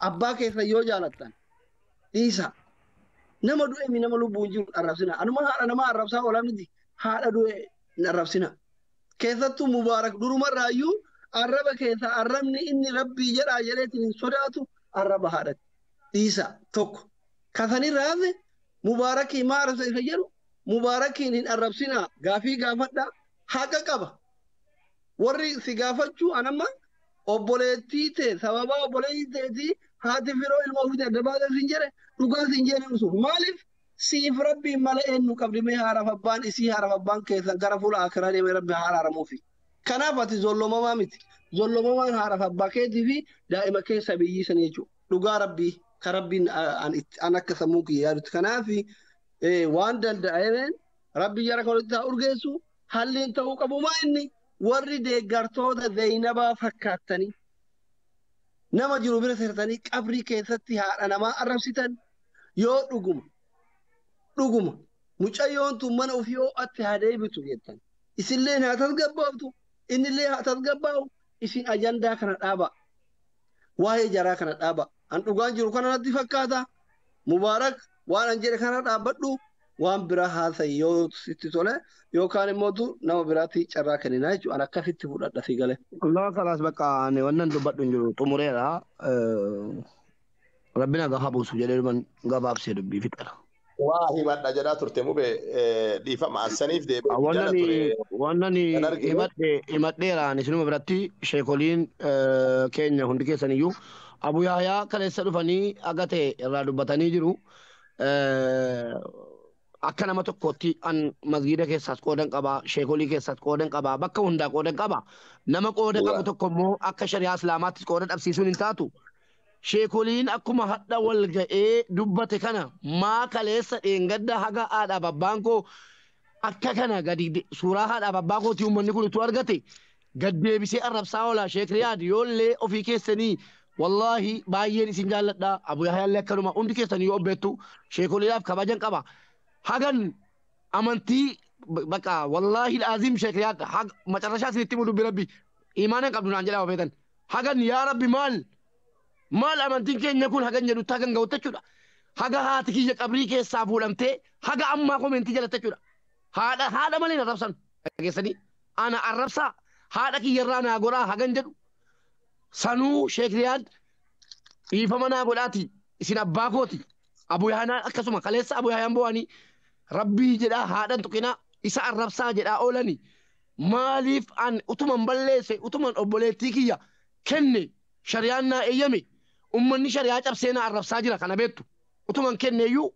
Abbaa keessan yoo jaalattan dhiisa. Nama du'e mi nama lubbuun jiru arrabsina. Anuma haadha namaa arrabsaa oolaa miti. Haadha du'e hin arrabsina. Keessattuu Mubaarak durumarraayyuu arraba keessaa arrabni inni rabbii jedhaa jedheetiin hin sodaatu arraba haadhati. Dhiisa tokko. Kasanirraa hafe Mubaarakii maa arrabsa isa jedhu Mubaarakiin hin arrabsinaa gaafii gaafadhaa haqa qaba. Warri si gaafachuu anamma obboleettii tee sababaa obboleettii teetii haati firoo ilma ofiitii adda baasee siin jedhe dhugaa siin jedhe namni sun maaliif siif rabbiin malee eenyu qabdi mee haadhaaf abbaan isii haadhaaf abbaan keessan gara fuula akiraa deemee rabbi haa araaramuufi. Kanaaf ati zollomamaa miti. Zollomamaan haadhaaf abbaa keetii fi daa'ima kee sabiyyii sanii jechuudha. Dhugaa rabbii kan rabbiin an akka sammuu kiyya yaadutti. Kanaaf waan danda'ameen rabbi jara kan walitti haa urgeessu halliin ta'uu qabu maa inni warri deeggartoota Zeynabaa fakkaattanii nama jiru bira sirtanii qabrii keessatti haadha namaa arrabsitan yoo dhuguma dhuguma mucayyoon tun mana ofii ho'atte haa deebitu jettan isinillee haa tasgabbaaftu innillee haa tasgabbaa'u isin ajandaa kana dhaaba waa'ee jaraa kana dhaaba an dhugaan jiru kana natti fakkaata Mubaarak waan an jedhe kana dhaabbadhu waan biraa haasa'i yoo sitti tole yookaan immoo nama biraatti carraa kenninaa jechuudha an akkasitti fudhadha si galee. Allah kalaas bakka ani wannan dubbadhu hin jiru xumureera. Rabbi nagaa haa buusu jedhee dhuman gabaabsee dubbii fixara. Waa himadha jedhaa turte mube dhiifama assaniif deebi'ee jala ture. Wannan Kan arginu. himadhe himadheera ani isinuma biratti sheekoliin keenya hundi keessan iyyuu Abu Yahyaa kaleessa dhufanii aga ta'e irraa dubbatanii jiru. Akka nama tokkootti an masgiida keessaas qoodan qaba, sheekolii keessaas qoodan qaba, bakka hundaa qoodan qaba. Nama qooda qabu tokko immoo akka shari'aa islaamaattis qooda dhabsiisuun hin taatu. Sheekoliin akkuma hadha wal ga'ee dubbate kana maa kaleessa dheengadda haga haadhaaf abbaan koo akka kana gadi suuraa haadhaaf abbaa kootii uummanni kun utuu argate gad deebisee arrabsaa oola. Sheek Riyaad yoollee ofii keessanii wallaahi baay'een isin jaalladha. Abu Yahyaallee akkanuma hundi keessanii yoo beektu sheekoliidhaaf kabajan qaba. Hagan amantii bakka wallaahi laazim Sheek Riyaad macarrashaa isinitti himu dubbi rabbi imaana hin qabdu naan jedhaa ofeetan. Hagan yaa rabbi maal maal amantiin keenya kun hagan jedhutti hagan ga'utti jechuudha. Haga haati kiyya qabrii keessaa fuudhamtee haga ammaa komentii jalatti jechuudha. Haadha haadha malee na arrabsan dhageessanii ana arrabsaa haadha kiyyarraa naa goraa hagan jedhu sanuu Sheek Riyaad dhiifama naa godhaati isin abbaa kooti. Abu Yahanaa akkasuma kaleessa Abu Yahanaan bo'anii rabbii jedhaa haadhan tuqinaa isa arrabsaa jedhaa oolani. Maaliif an utuman balleesse utuman obboleettii kiyya kenne shari'aan naa eeyyame ummanni shari'aa cabsee naa arrabsaa jira kana beektu utuman kenne iyyuu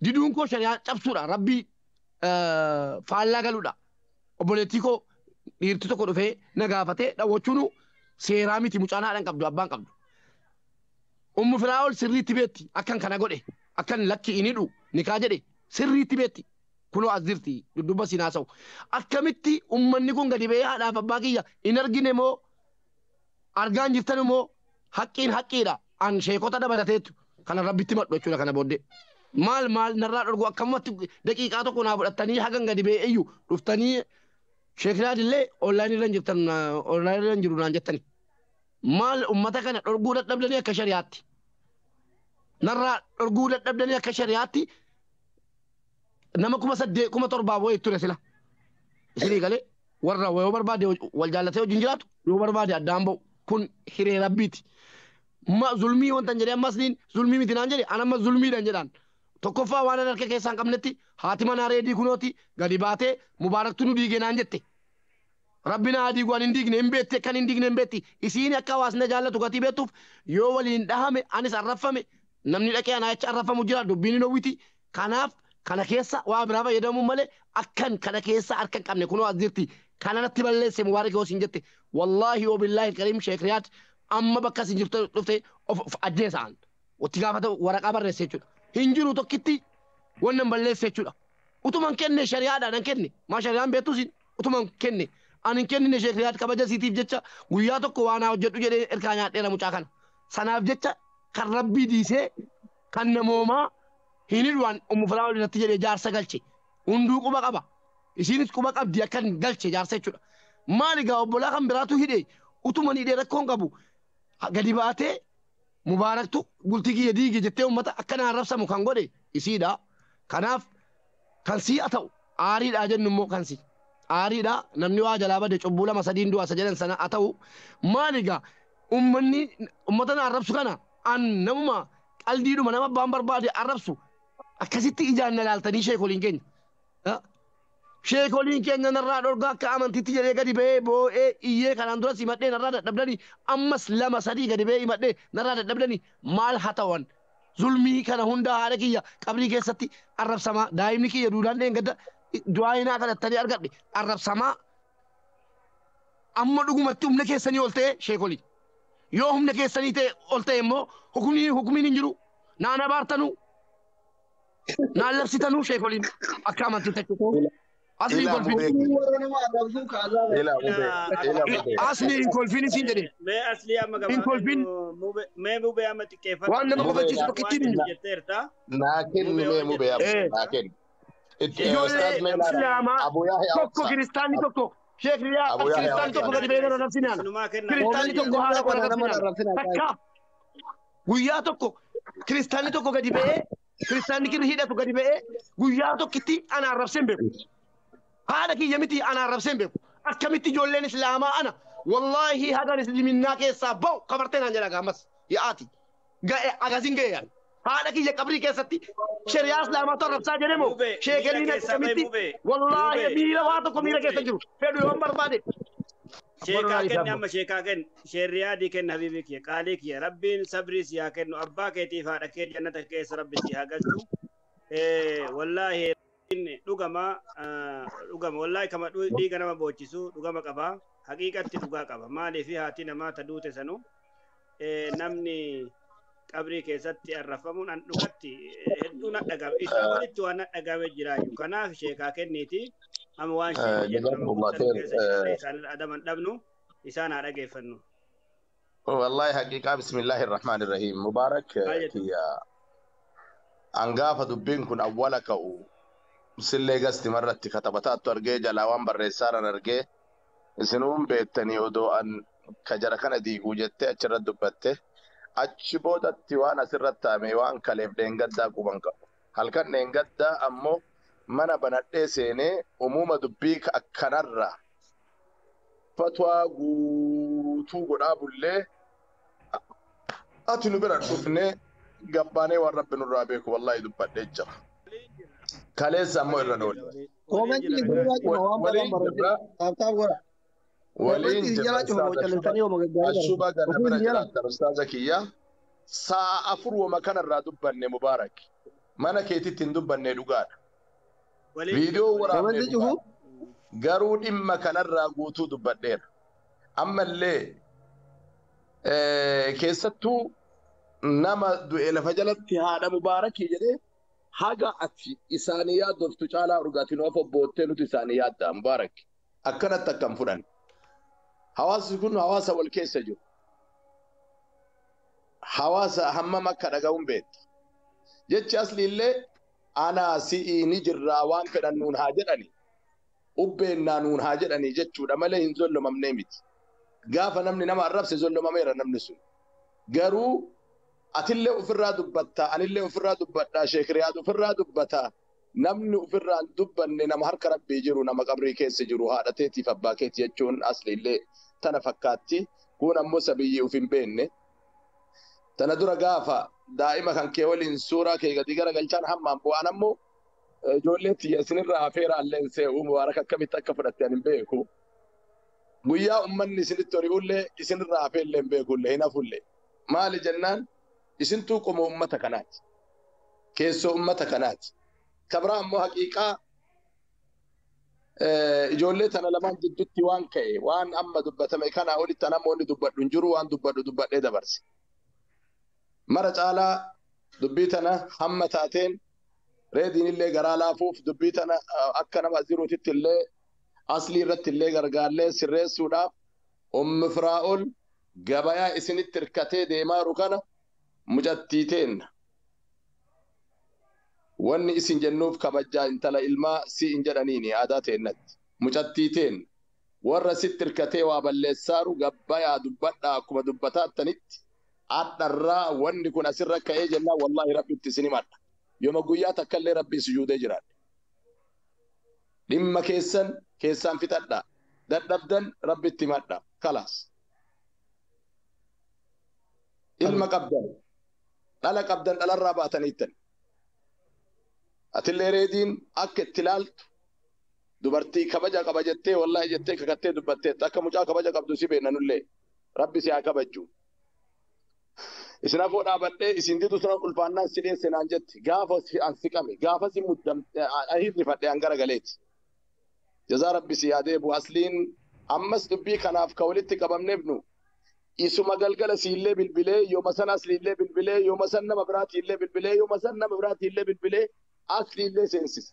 diduun koo shari'aa cabsuudha rabbii faallaa galuudha. Obboleettii koo dhiirti tokko dhufee na gaafatee dhawwachuun seeraa miti mucaan haadhan qabdu abbaan qabdu. Ummu Firaa'ol sirriitti beetti akkan kana godhe akkan lakki hin hidhu nikaa jedhe sirriitti beetti. Kunoo as jirti dudduuba siin haasa'u. Akkamitti ummanni kun gadi ba'ee haadhaaf abbaa kiyya hin argine moo argaan jirtan moo haqqiin haqqiidha. An sheekota dabalateetu kana rabbitti madhu jechuudha kana booddee. Maal maal narraa dhorgu akkamumatti daqiiqaa tokko naa fudhattanii hagan gadi ba'ee iyyuu dhuftanii Sheek Riyaad illee onlaayinii irra hin jirtan onlaayinii irra hin jiru naan jettani. Maal ummata kana dhorguu dadhabdanii akka shari'aatti. Narraa dhorguu dadhabdanii akka shari'aatti nama 8,000 7,000 wayii ture sila. Isinii galee warra yoo barbaade wal jaallatee wajjin jiraatu yoo barbaade addaan ba'u kun hiree rabbiiti. Ma zulmii wanta hin jedhee ammas niin zulmii miti naan jedhe an amma zulmiidhaan jedhaan. Tokkoffaa waan an harka keessaa hin qabnetti haati manaa reedii kunooti gadi baatee mubaaraktu nu diige naan jette. Rabbi na haa diigu an hin diigne hin beetti akkan hin diigne hin beetti. Isiin akka hawaasni na jaallatu gatii beektuuf yoo waliin dhahame anis arrabfame namni dhaqee anaa jecha arrabfamu jira dubbiin hin howwiti. Kanaaf kana keessa waa biraa fayyadamuun malee akkan kana keessa harka hin qabne kunoo as jirti. Kana natti balleesse Mubaarak yoo siin jette wallaahi yoo billaahi kariim Sheek Riyaad amma bakka isin jirtu dhufte of ajjeesaan. Itti gaafata waraqaa barreesse jechuudha. Hin jiru tokkitti wannan balleesse jechuudha. Utuman kenne shari'aadhaan an kenne. Maa shari'aan beektu isin utuman kenne. An hin kennine Sheek Riyaad kabaja isiitiif jecha guyyaa tokko waan haa hojjedhu jedhee erkaa nyaadheera mucaa kana. Sanaaf jecha kan rabbii diisee kan namoomaa hin hidhu an Ummu Firaa'ol irratti jedhee jaarsa galche. Hunduu quba qaba. Isiinis quba qabdi akkan galche jaarsa jechuudha. Maali gaa obbolaa kan biraatu hidhe utuman hidhee rakkoon qabu gadi baatee Mubaaraktu bultii kiyya diige jettee uummata akkana arrabsamu kan godhe isiidha. Kanaaf kan si'a ta'u aariidha jennu immoo kan si. Aariidha namni waa jalaa bade cubbuu lama sadiin du'a isa jedhan sana haa ta'u maal egaa uummanni uummata na arrabsu kana an namuma qaldiidhuma nama abbaan barbaade arrabsu akkasitti ijaan na laaltanii sheekoliin keenya. Sheekoliin keenya narraa dhorgaa akka amantiitti jedhee gadi ba'ee boo'ee iyyee kanaan duras himadhee narraa dadhabdanii ammas lama sadii gadi ba'ee himadhee narraa dadhabdanii maal haa ta'an zulmii kana hundaa haadha kiyya qabrii keessatti arrabsamaa daa'imni kiyya duudaan dheengadda du'aa hinaa kadhattanii argadhe arrabsamaa amma dhugumatti humna keessanii ol ta'e sheekolii yoo humna keessanii ta'e ol ta'e immoo hukumiin hin jiru naan abaartanuu naan labsitanuu sheekoliin akka amantiitti jechuudha. Asli Ilaa kolfin. mubee. Warra nama arrabsuu kaasaa. Ilaa mubee. Ilaa mubee. Asli hin kolfin isin jedhe. Mee asli amma Hin kolfin. Mee mubee amma xiqqeeffadhu. Waan nama kofalchiisu tokkittiin hin jiru. Jetteerta. Naa kenni mee mubee amma. Eh. Naa kenni. Itti Ijoollee ustaaz mee laala. Islaamaa Abu Yahya tokko Obsa. kiristaanni tokko Sheekh Riyaa Abu Yahya kiristaanni tokko gadi ba'ee nama arrabsinaan. Sinumaa kenna. Kiristaanni tokko haala koo Nama arrabsinaan. arrabsinaa. Takka guyyaa tokko kiristaanni tokko gadi ba'ee kiristaanni kirri hidhatu gadi ba'ee guyyaa tokkitti ana arrabsee hin beeku. Haadha kiyya miti ana arrabsee hin beeku. Akkamitti ijoolleen Islaamaa ana wallaahi hagan isliminnaa keessaa ba'u kabartee naan jedha gaammas yaa'aati. Ga'e agasiin ga'e yaani. Haadha kiyya qabrii keessatti shari'aa Islaamaatu arrabsaa jedhe moo Mubee, sheekeliin miira keessaa bahi akkamitti mubee. wallaahi Mubee. miira waa tokko miira keessa Mubee. jiru fedhu yoon barbaade. Sheekaa kenni amma sheekaa kenni. Sheerriyaadii kenna habiibii kiyya qaalii kiyya rabbiin sabrii si haa kennu abbaa keetiif haadha kee jannata keessa rabbi si haa galchu. Wallaahi dhugama dhugama wallaahi kama dhiiga nama boochisu dhugama qaba haqiiqatti dhugaa qaba maaliif haati namaa ta duute sanu namni qabrii keessatti arrafamuun an dhugatti hedduu na dhagame isaa walitti waan na dhagame jiraayu kanaaf sheekaa kenniiti amma waan sheekni jedhu nama Jazakumullah guddaa khair. keessa jirre isaan adaman dhabnu isaan haa dhageeffannu. Wallahi haqiiqaa bismillahi irrahmaan irrahiim. Mubaarak Maal jettu? kiyya angaafa dubbiin kun awwala ka'u sillee gasti marratti katabataattu argee jalaa waan barreessaaran argee isinuun beektanii odoo an ka jara kana diiguu jettee achirra dubbatte achi boodatti waan asirratti taame waan kaleef dheengaddaa quban qabu. Halkan dheengaddaa ammoo mana banadhee seenee umuuma dubbii akkanarra fatwaa guutuu godhaa bullee ati nu bira dhufnee gabbaanee waan rabbi nurraa beeku wallaahi dubbadhee jira. Kaleessa ammoo irra noole. Koomentii isin jalaa cufa waan Waliin badan jirra. barreessina. Taaptaap godha. Waliin Koomentii isin jirra jalaa cufa ustaaza. callisanii hooma gaggaarii Ashuba barreessa. gana Ofii bira isin jala. jiraattan ustaaza kiyya. Sa'a afur wama kanarraa dubbanne Mubaarak. Mana keetitti hin dubbanne dhugaadha. Viidiyoo waraabne Koomentii cufu. dhugaadha. Garuu dhimma kanarraa guutuu dubbadheera. Ammallee keessattuu nama du'e lafa jalatti haadha Mubaarakii jedhee haga ati isaanii yaaddoftu caalaa dhugaatiin of obboottee nuti isaanii yaadda Mubaarak. Akkanatti akkam fudhan. Hawaasni kun hawaasa wal keessa jiru. Hawaasa hammam akka dhaga'uun beekta. Jechi asli illee anaa si'ii ni jirraa waan fedhan nuun haa jedhani. Ubbeennaa nuun haa jedhani jechuudha malee hin zollomamnee miti. Gaafa namni nama arrabse zollomameera namni sun. Garuu atillee ofirraa dubbatta, anillee ofirraa dubbadha, Sheekh Riyaad ofirraa dubbata. Namni ofirraa hin dubbanne nama harka rabbii jiru, nama qabrii keessa jiru, haadha teetiif abbaa keeti jechuun asli illee tana fakkaatti. Kun ammoo sabiyyii of hin beekne. Tana dura gaafa daa'ima kan kee waliin suuraa kee gadi garagalchaan hammaan bu'aan ammoo ijoollee tiyya isinirraa hafeera alleen se'u Mubaarak akkamitti akka fudhatte ani hin beeku. Guyyaa ummanni isinitti hori'ullee isinirraa hafeellee hin beekullee hin hafullee. Maali jennaan isintuu qomoo ummata kanaati. Keessoo ummata kanaati. Kabraa ammoo haqiiqaa ijoollee tana lamaan jidduutti waan ka'e waan amma dubbatame kanaa olitti an amma wanni dubbadhu hin jiru waan dubbadhu dubbadhee dabarse. Mara caalaa dubbii tana hamma taateen reediin illee garaa laafuuf dubbii tana akka nama jiruutitti illee aslii irratti illee gargaarlee sirreessuudhaaf ummi Firaa'ol gabayaa isinitti hirkatee deemaaru kana mucattii teenna. Wanni isin jennuuf kabajaa intala ilmaa si hin jedhaniini aadaa teennatti. Mucattii teenna. Warra sitti hirkatee waa balleessaaru gabbayaa dubbadhaa akkuma dubbataattanitti Adharraa wanni kun asirra ka'ee jennaan wallaahi rabbitti isin himadha. Yooma guyyaa takkallee rabbii sujuudee jiraadhe. Dhimma keessan keessaan fixadha. Dadhabdan rabbitti himadha. Kalaas. Ilma qabdan. Dhala qabdan dhalarraa baataniittan. Atillee reediin akka itti ilaaltu dubartii kabaja qaba jettee wallaahi jettee kakattee dubbatteetta. Akka mucaa kabaja qabdu si beekna nullee. Rabbi si haa kabajju. Isin afoo dhaabadhee isin didu suna ulfaannaan si dheesse naan jetti. Gaafa an siqame gaafa si muddamte hirrifadhe an garagaleeti. Jazaa rabbi si haa deebi'u. Asliin ammas dubbii kanaaf ka walitti qabamneef nu isuma galgala siillee bilbilee yooma san asliillee bilbilee yooma san nama biraatiillee bilbilee yooma san nama biraatiillee bilbilee asliillee seensise.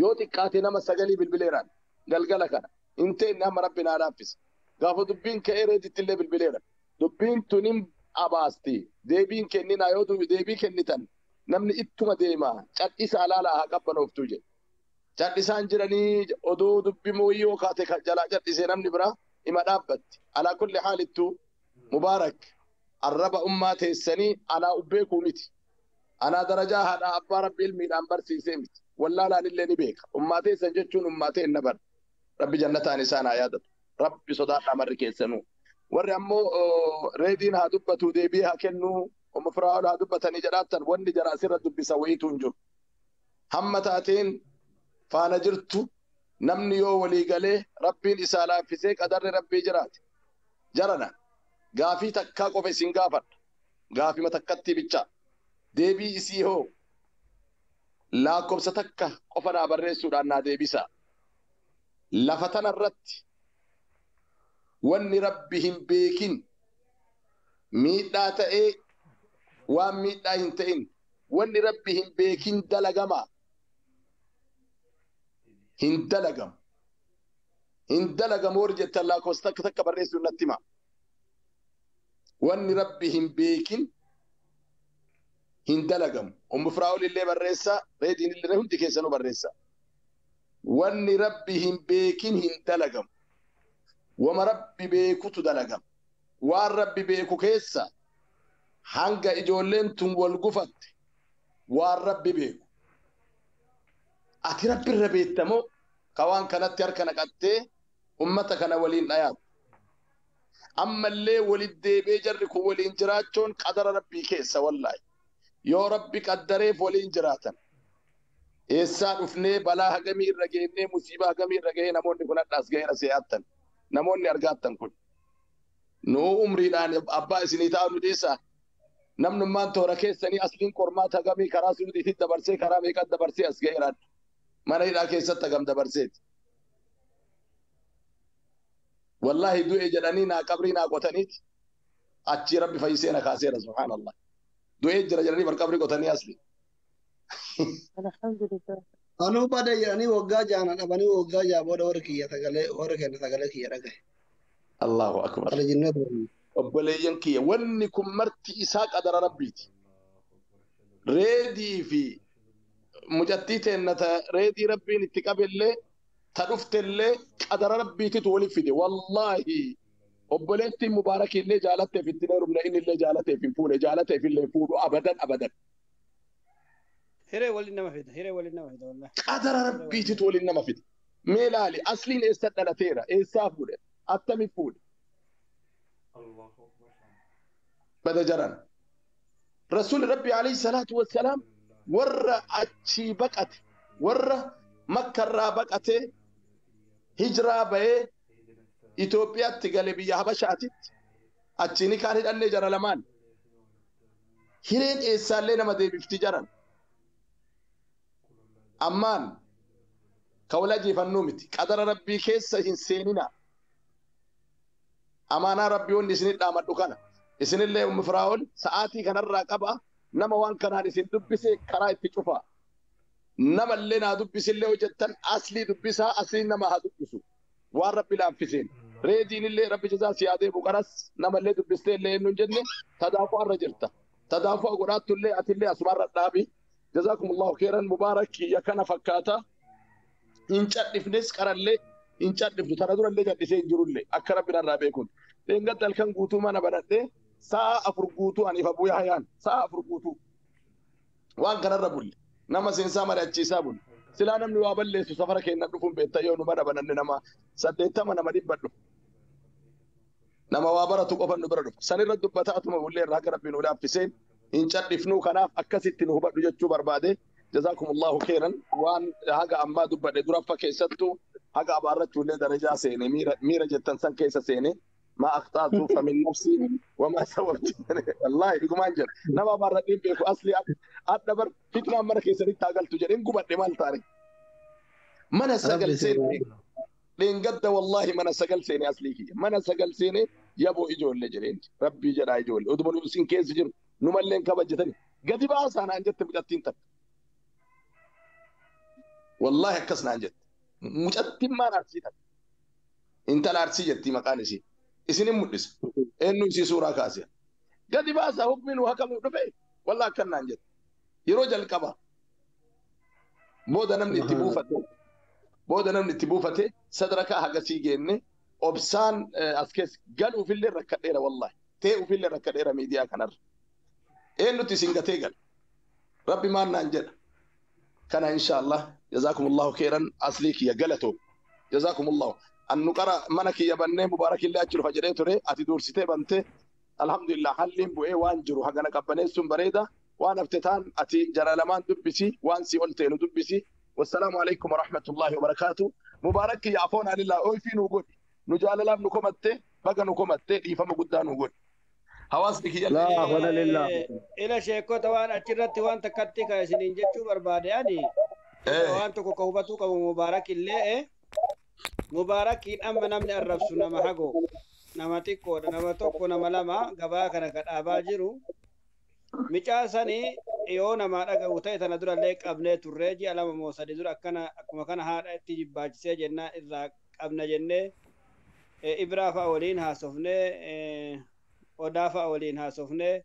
Yoo xiqqaate nama 9 bilbileeraan galgala kana hin teenne hamma rabbi naa laaffise. Gaafa dubbiin ka'ee reedittillee bilbileera. Dubbiin tunin abaasti deebiin kenninaa yoo deebii kennitan namni ittuma deema cadhisaa laalaa haa qabbanooftuu jedhe. Cadhisaan jiranii odoo dubbii mooyyoo kaate jalaa cadhisee namni biraa ima dhaabbatti. Alaa kulli haalittuu Mubaarak arraba ummaa teessanii anaa ubbeekuu miti. Anaa darajaa haadhaa abbaa rabbi ilmiidhaan barsiisee miti. Wallaalaan illee ni beeka. Ummaa teessan jechuun ummaa ta'e na bara. Rabbi jannataan isaan haa yaadatu. Rabbi sodaadhaa marri keessanuu. Warri ammoo reediin haa dubbatu deebii haa kennuu umma firaa'ol haa dubbatanii jedhaattan wanni jara asirra dubbisa wayiitu hin jiru. Hamma taateen faana jirtu namni yoo walii galee rabbiin isaa laaffisee qadarri rabbii jiraate. Jarana gaafii takkaa qofa isin gaafadha. Gaafima takkatti bichaa. Deebii isii hoo lakkoofsa takka qofa naa barreessuudhaan naa deebisa. Lafa tanarratti wanni rabbi hin beekin miidhaa ta'ee waan miidhaa hin ta'in wanni rabbi hin beekin dalagama. Hin dalagamu. Hin dalagamu warri jettan lakkoofsa takka takka barreessuun natti hima. Wanni rabbi hin beekin hin dalagamu. Ummu Firaa'ol illee barreessa, reediin illee hundi keessanuu barreessa. Wanni rabbi hin beekin hin dalagamu. Wama rabbi beekutu dalagama. Waan rabbi beeku keessa hanga ijoolleen tun wal gufatte waan rabbi beeku. Ati rabbi irra beektamoo ka waan kanatti harka naqattee ummata kana waliin dhayaatu. Ammallee walit deebee jarri kun waliin jiraachuun qadara rabbii keessa wallaahi. Yoo rabbi qaddareef waliin jiraatan. Eessaa dhufnee balaa hagamii irra geennee musiibaa hagamii irra gahee namoonni kun hadhaas gaheera se'aattan. Namoonni argaattan kun. Nuu umriidhaan abbaa isinii taa'u nu dhiisaa. Namnummaan toora keessanii asliin qormaata hagamii karaa suudiitti dabarsee karaa meeqan dabarsee as gaheeraan. Mana hidhaa keessatti hagam dabarseeti. Wallaahi du'e jedhanii naa qabrii naa qotaniiti. Achii rabbi fayyisee na kaaseera subhaanallah. Du'ee jira jedhanii bar qabrii qotanii asli. Alhamdulillah. Anuu bada jedhanii waggaa jaana dhabanii waggaa jaa booda warri kiyya sagalee warri kenna sagalee kiyya dhagaye. Allahu akbar. Ala jinnatu. Obboleeyyan kiyya wanni kun marti isaa qadara rabbiiti. Reedii fi mucattii teennata reedii rabbiin itti qabellee ta dhuftellee qadara rabbiititu waliif fide. Wallaahi obboleettiin mubaarakillee jaalatteef itti heerumne innillee jaalateef hin fuune jaalateef illee fuudhu abadan abadan. Hiree waliin nama fida. Hiree waliin nama fida wallahi. Qadara rabbiititu waliin nama fida. Mee ilaali asliin eessa dhalateera? Eessaa fuudhe? Attami fuudhe? Bada jaran. Rasuulli Rabbi alayhi salaatu wassalaam warra achii baqate warra Makkarraa baqatee hijiraa bahee Itoophiyaatti gale biyya Habashaatitti achii ni kaan hidhannee jara lamaan. Hireen eessaallee nama deebifti jaran. Ammaan ka wal ajeefannuu miti. Qadara rabbii keessa hin seenina. Amaanaa rabbii wanni isinit dhaamadhu kana. Isinillee Ummu Firaa'ol sa'aatii kanarraa qaba. Nama waan kanaan isin dubbise karaa itti cufa. Namallee naa dubbisillee hojjettan aslii dubbisaa asliin nama haa dubbisu. Waan rabbi laaffiseen. Reediin illee rabbi jazaa si yaadee buqaras namallee dubbistee illee eenyu hin jenne tadaafuu irra jirta. Tadaafuu godhaattu illee atillee asumarra dhaabi. Jazaakumullahu khairan mubaarak ya kana fakkaata. Hin cadhifnes qarallee hin cadhifnu tana durallee cadhisee hin jirullee akka rabbi narraa beekuun. Dheengadda halkan guutuu mana banadhee Sa'a 4 guutuu aniif Abuu Yahyaan sa'a 4 guutuu waan kanarra bulle nama seensaa mari'achiisaa bulle. Silaa namni waa balleessu safara keenya dhufuun beektaa yoo nu mana bananne nama 80 nama 100 dhufu. Nama waa baratu qofan nu bira dhufu. Sanirra dubbataa atuma bullee irraa akka Rabbiin nu laaffiseen hin cadhifnuu kanaaf akkasitti nu hubadhu jechuu barbaade. Jazaakumullahu khairan waan haga ammaa dubbadhe duraffa keessattuu haga abaarrachuullee darajaa seene miira jettan san keessa seene. ما اخطات فمن نفسي وما سويت والله dhugumaan jedha nama abaarradheen beeku asli adda bar fitnaan mana keessanitti haagaltu jedheen gubadhe maal taare mana 9 seene dheengadda wallahi mana 9 seene aslii kiyya mana 9 seene yaboo ijoollee jedheen rabbii jedhaa ijoollee oduma nu isin keessa jiru numalleen kabajjatani gadi baasaa naan jette mucattiin takka wallahi akkas naan jette mucattiin maan arsii takka intala arsii jettii maqaan isii isinin mul'isa eenyu isii suuraa kaase gadi baasaa hukmiin waa kamuu dhufe wallaa akkan naan jette yeroo jalqaba booda namni itti buufate sadarkaa hagasii geenne obsaan as keessa galuufillee rakkadheera wallahi tee'uufillee rakkadheera miidiyaa kanarra eenyutti isin gatee gala rabbi maan naan jedha kana inshaallah jazaakumullahu khairan aslii kiyya galatoo jazaakumullahu annu qara mana kiyya bannee mubaarakillee achi dhufa jedhee ture ati dursitee bante alhamdulillah halliin bu'ee waan jiru hagana qabbaneessuun bareeda waan hafte taan ati jara lamaan dubbisi waan si ol ta'e nu dubbisi wassalaamu alaikum warahmatullahi wabarakaatu mubaarak kiyya afoon alillaa ooyfii nu godhi nu jaalalaaf nu komatte baga nu komatte dhiifama guddaa nu godhi hawaasni kiyya ila sheekota waan achirratti waan takkatti ka isiniin jechuu barbaade ani waan tokko ka hubatuu qabu mubaarak illee Mubaarakiin amma namni arrabsu nama hagoo nama xiqqoodha nama tokko nama lama gabaa kana ka dhaabaa jiru micaa sanii yoo namaa dhaga'u ta'e tana durallee qabnee turree ji'a 2 moo 3 dura akkana akkuma kana haadha itti jibbaachisee jennaan irraa qabna jennee Ibraa fa'a waliin haasofnee Odaa fa'a waliin haasofnee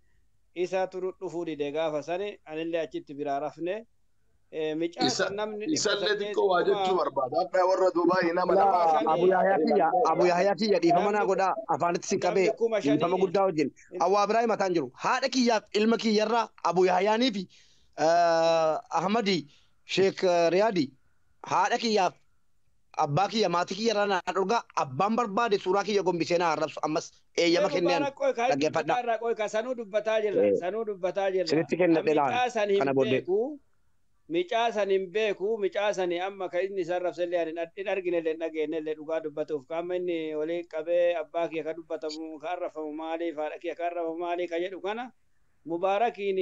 isa turu dhufuu dide gaafa sani anillee achitti biraa rafne. Micaa namni isallee xiqqoo waa jechuu barbaada. Akka warra Dubaayii nama lama. Abu Yahyaa kiyya dhiifama naa godhaa afaanitti sin qabee dhiifama guddaa wajjin. Awwaa biraa himataan jiru. Haadha kiyyaaf ilma kiyyarraa Abu Yahyaanii fi Ahmadi Sheek Riyaadi haadha kiyyaaf abbaa kiyya maatii kiyyarraa naa dhorgaa abbaan barbaade suuraa kiyya gombisee naa arrabsu ammas eeyyama kenneen dhaggeeffadhaa. Sanuu dubbataa jirra. Sanuu dubbataa jirra. Sinitti kennadhe laala kana booddee. Micaa san hin beeku micaa sani amma ka inni isaan rabsellee ani hin arginellee hin dhageenyellee dhugaa dubbatuuf qaama inni walii qabee abbaa kiyya ka dubbatamu ka arrafamu maaliif haadha kiyya ka arrafamu maaliif ka jedhu kana mubaarakiin